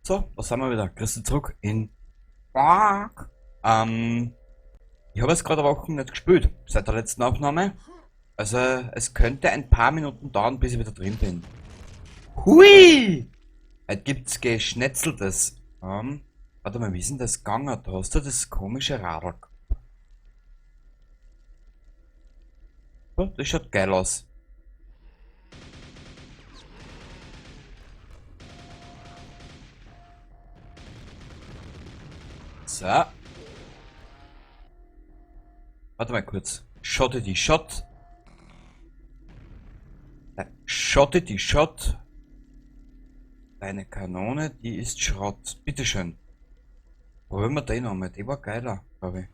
So, was haben wir wieder? Grüß dich zurück in Quark. Ich habe jetzt gerade eine Woche nicht gespielt, seit der letzten Aufnahme. Also, es könnte ein paar Minuten dauern, bis ich wieder drin bin. Hui! Heute gibt's Geschnetzeltes. Warte mal, wie ist denn das gegangen? Da hast du das komische Radl. Oh, das schaut geil aus. So. Warte mal kurz. Schotte die Schott. Schotte die Schott. Deine Kanone, die ist Schrott. Bitteschön. Probieren wir den nochmal. Die war geiler, glaub ich.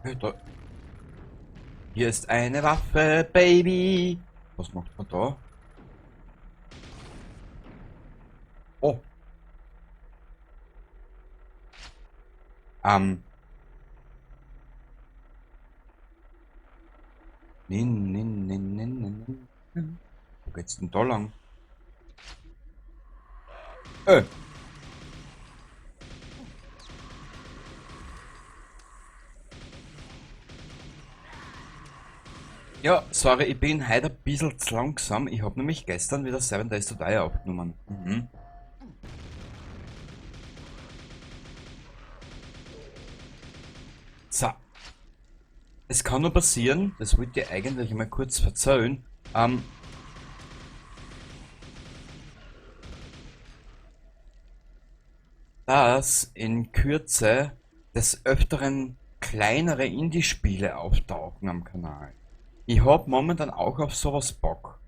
Ja, da. Hier ist eine Waffe, Baby. Was macht man da? Oh. Nin, nin, nin, nin, nin, nin. Wo geht's denn da lang? Ja, sorry, ich bin heute ein bisschen zu langsam. Ich hab nämlich gestern wieder 7 Days to Die aufgenommen. So. Es kann nur passieren, das wollte ich eigentlich mal kurz verzeihen. Dass in Kürze des Öfteren kleinere Indie-Spiele auftauchen am Kanal. Ich hab momentan auch auf sowas Bock.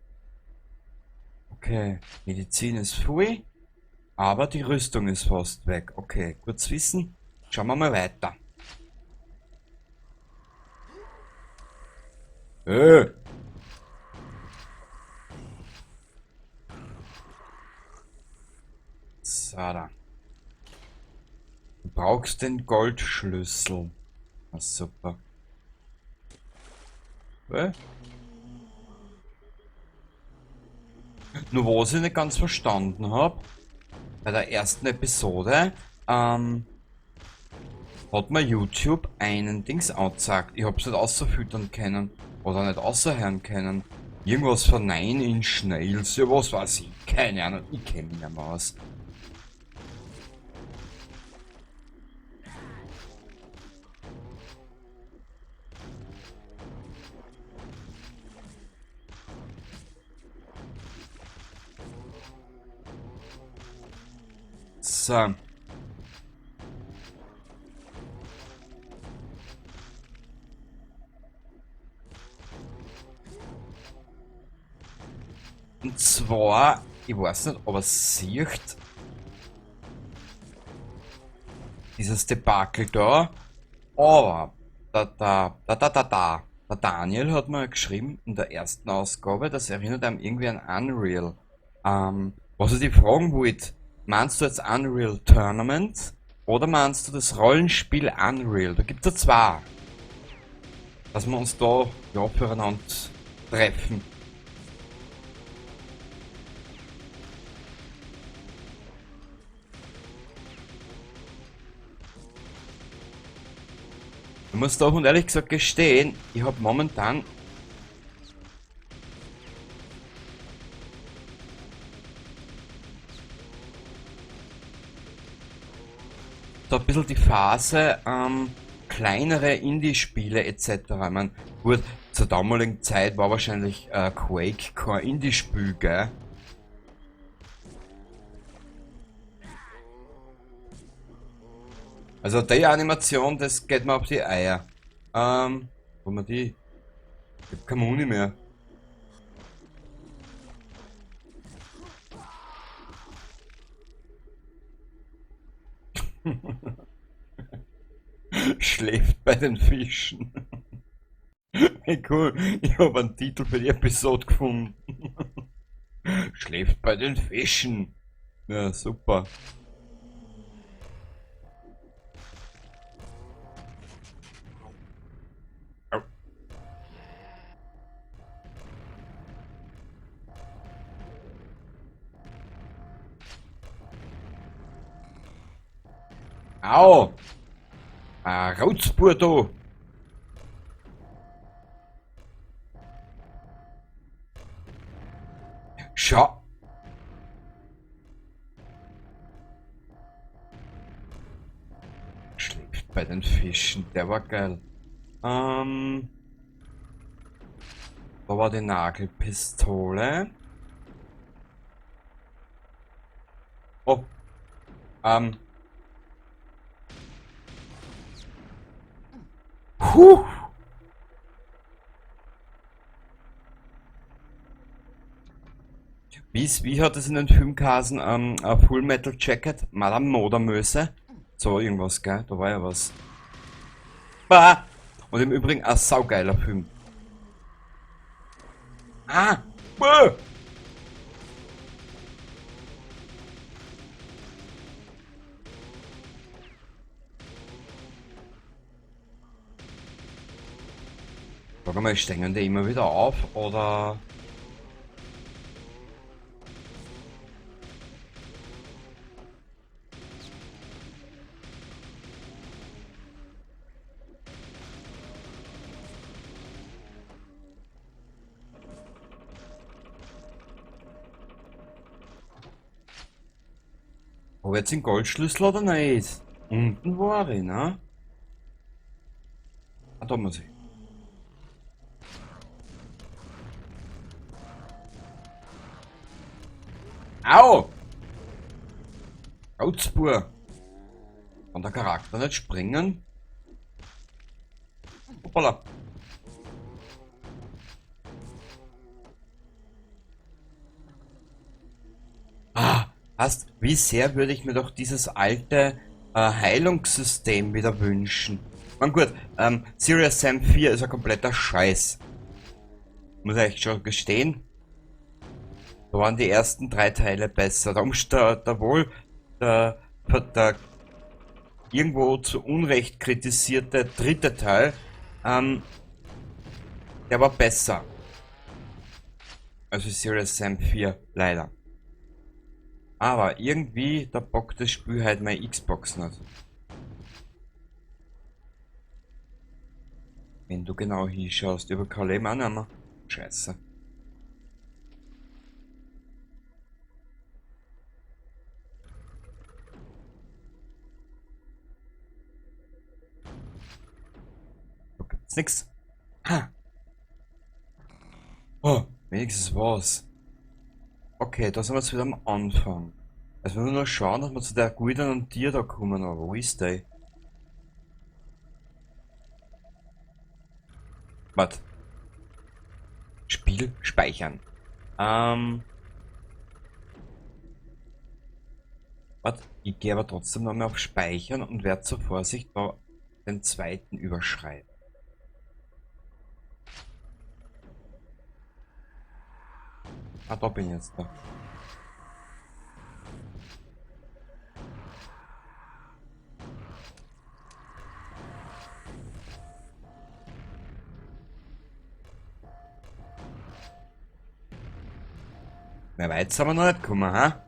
Okay, Medizin ist voll, aber die Rüstung ist fast weg. Okay, gut zu wissen. Schauen wir mal weiter. So, da. Du brauchst den Goldschlüssel. Na super. Nur was ich nicht ganz verstanden hab, bei der ersten Episode, hat mir YouTube einen Dings angezeigt. Ich hab's nicht außerfüttern können oder nicht außerhören können. Irgendwas von 9 Inch Nails, ja was weiß ich, keine Ahnung, ich kenn mich nicht mehr aus. So. Und zwar, ich weiß nicht, ob er sieht, dieses Debakel da, aber der Daniel hat mir geschrieben in der ersten Ausgabe, das erinnert einem irgendwie an Unreal. Was ich dich fragen wollte, meinst du jetzt Unreal Tournament oder meinst du das Rollenspiel Unreal? Da gibt's ja zwei. Dass wir uns da ja füreinander treffen. Ich muss doch und ehrlich gesagt gestehen, ich hab momentan da ein bisschen die Phase, kleinere Indie-Spiele et cetera. Ich mein, gut, zur damaligen Zeit war wahrscheinlich Quake kein Indie-Spiel, gell? Also die Animation, das geht mir auf die Eier. Wo man die? Ich hab keine Muni mehr. Schläft bei den Fischen. Hey cool, ich hab einen Titel für die Episode gefunden. Schläft bei den Fischen. Ja, super. Au! Ah, Rauzbur da! Schau! Schläft bei den Fischen, der war geil. Da war die Nagelpistole. Oh. Puh. Wie hat es in den Film geheißen? Full Metal Jacket? Madame Modermöse? So irgendwas, gell? Da war ja was. Bah! Und im Übrigen ein saugeiler Film. Ah! Buh! Sag mal, stehen die immer wieder auf, oder? Hab ich jetzt den Goldschlüssel oder nicht? Unten war ich, ne? Ah, da muss ich. Au! Rauzbur! Kann der Charakter nicht springen? Hoppala! Ah, weißt, wie sehr würde ich mir doch dieses alte Heilungssystem wieder wünschen. Man gut, Serious Sam 4 ist ein kompletter Scheiß. Muss ich echt schon gestehen. Da waren die ersten 3 Teile besser. Da wohl der irgendwo zu Unrecht kritisierte dritte Teil, der war besser. Also Serious Sam 4, leider. Aber irgendwie, da bockt das Spiel halt meine Xbox nicht. Wenn du genau hinschaust, über kein Leben auch nicht mehr. Scheiße. Da gibt's nix. Ha! Oh, wenigstens was. Okay, da sind wir jetzt wieder am Anfang. Also wir müssen nur schauen, dass wir zu der goldenen Tier da kommen, aber wo ist der? Warte. Spiel speichern. Warte, ich gehe aber trotzdem nochmal auf Speichern und werde zur Vorsicht da den zweiten überschreiben. Ah, da bin ich jetzt da. Mehr weit sind wir noch nicht gekommen, ha?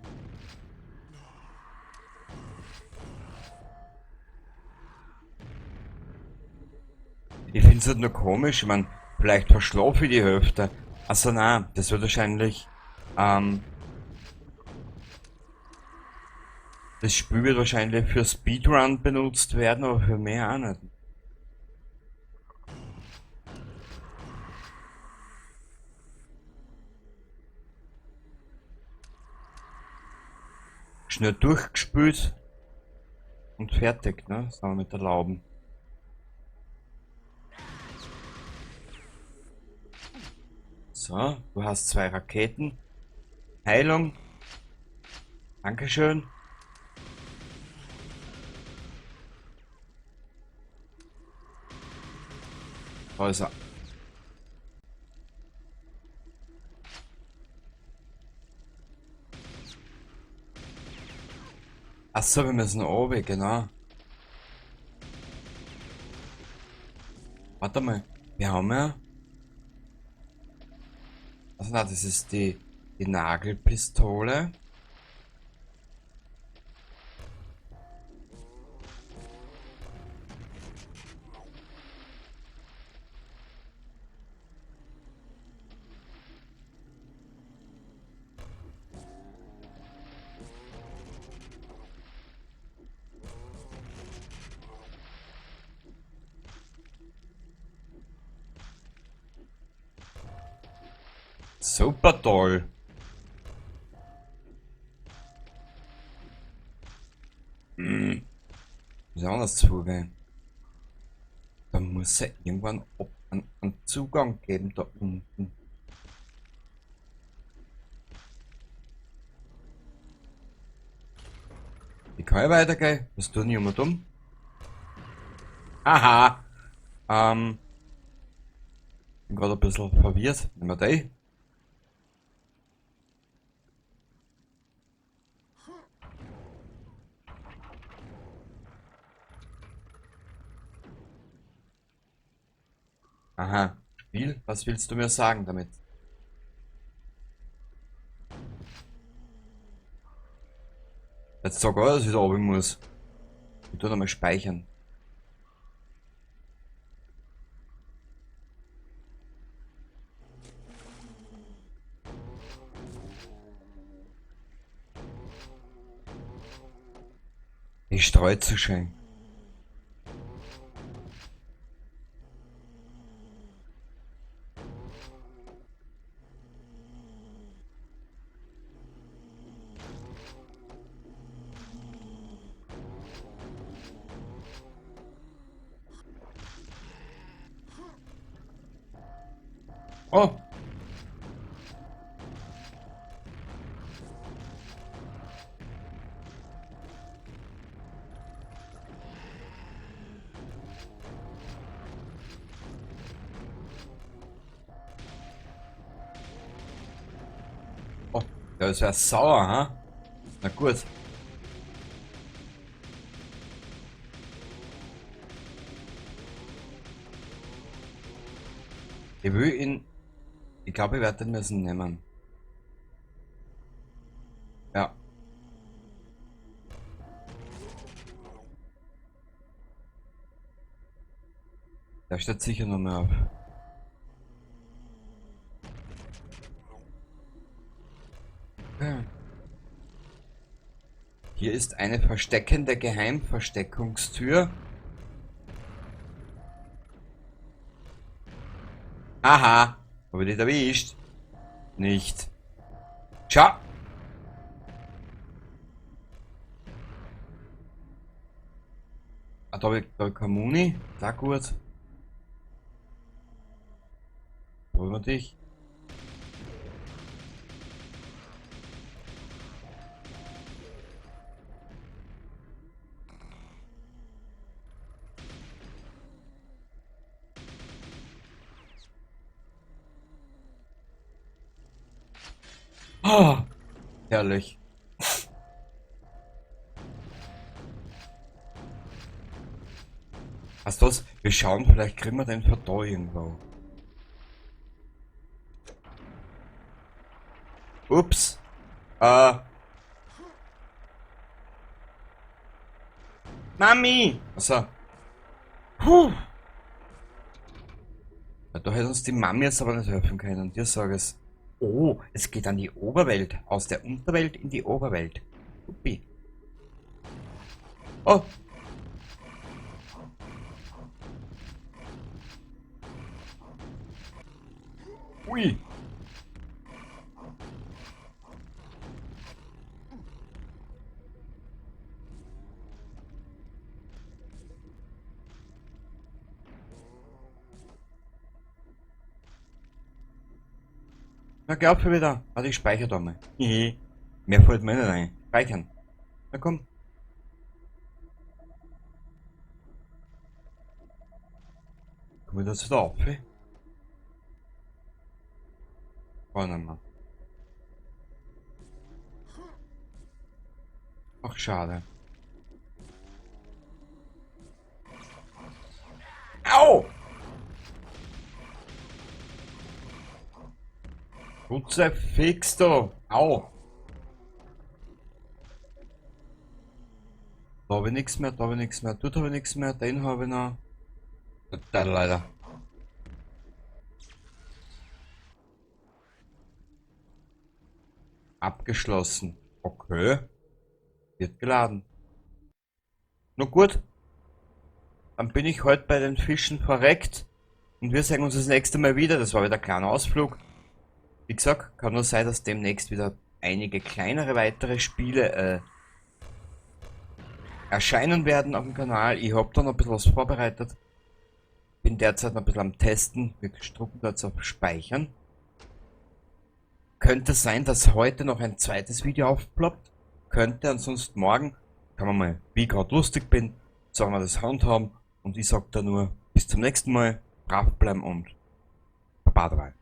Ich find's halt nur komisch, ich mein, vielleicht verschlafe ich die Hälfte. Also nein, das wird wahrscheinlich, das Spiel wird wahrscheinlich für Speedrun benutzt werden, aber für mehr auch nicht. Schnell durchgespült und fertig, ne? Sind wir mit der Lauben. So, du hast 2 Raketen. Heilung. Dankeschön. Da ist er. Achso, wir müssen oben, genau. Warte mal, wir haben ja... Also nein, das ist die Nagelpistole. Super toll. Hm. Muss ja anders zugehen. Da muss ja irgendwann einen Zugang geben da unten. Ich kann ja weitergehen. Was tun die immer dumm? Aha! Bin gerade ein bisschen verwirrt. Nehmen wir die. Aha. Spiel, was willst du mir sagen damit? Jetzt sag auch, dass ich da runter muss. Ich tu nochmal speichern. Ich streue zu schön. Oh! Oh, der ist ja sauer, ha? Na gut. Ich will ihn. Ich glaube, ich werde den müssen nehmen. Ja. Der steht sicher noch mehr auf. Okay. Hier ist eine versteckende Geheimversteckungstür. Aha, hab ich dich erwischt? Nicht. Ciao. Ah, da hab ich keine Muni. Da gut. Wollen wir dich? Oh, herrlich. Weißt du was? Wir schauen, vielleicht kriegen wir den Verdau irgendwo. Ups. Mami! Also. Puh. Ja, da hätte uns die Mami jetzt aber nicht helfen können. Dir sag es. Oh, es geht an die Oberwelt. Aus der Unterwelt in die Oberwelt. Uppi. Oh. Ui. Na, glaub schon wieder. Warte, ich speichere da mal. Mehr fällt mir nicht ein. Speichern. Na komm. Komm ich da jetzt wieder auf? Gar nicht mehr. Ach, schade. Au! Kruzifix da! Au! Da hab ich nix mehr, da hab ich nix mehr, dort hab ich nix mehr, den hab ich noch. Da leider. Abgeschlossen. Okay. Wird geladen. Na gut. Dann bin ich heute bei den Fischen verreckt. Und wir sehen uns das nächste Mal wieder. Das war wieder ein kleiner Ausflug. Wie gesagt, kann nur sein, dass demnächst wieder einige kleinere weitere Spiele erscheinen werden auf dem Kanal. Ich hab da noch ein bisschen was vorbereitet. Bin derzeit noch ein bisschen am Testen. Wir drücken da jetzt auf Speichern. Könnte sein, dass heute noch ein zweites Video aufploppt. Könnte, ansonsten morgen. Kann man mal, wie ich gerade lustig bin, sollen wir das handhaben. Und ich sag da nur, bis zum nächsten Mal. Brav bleiben und baba dabei.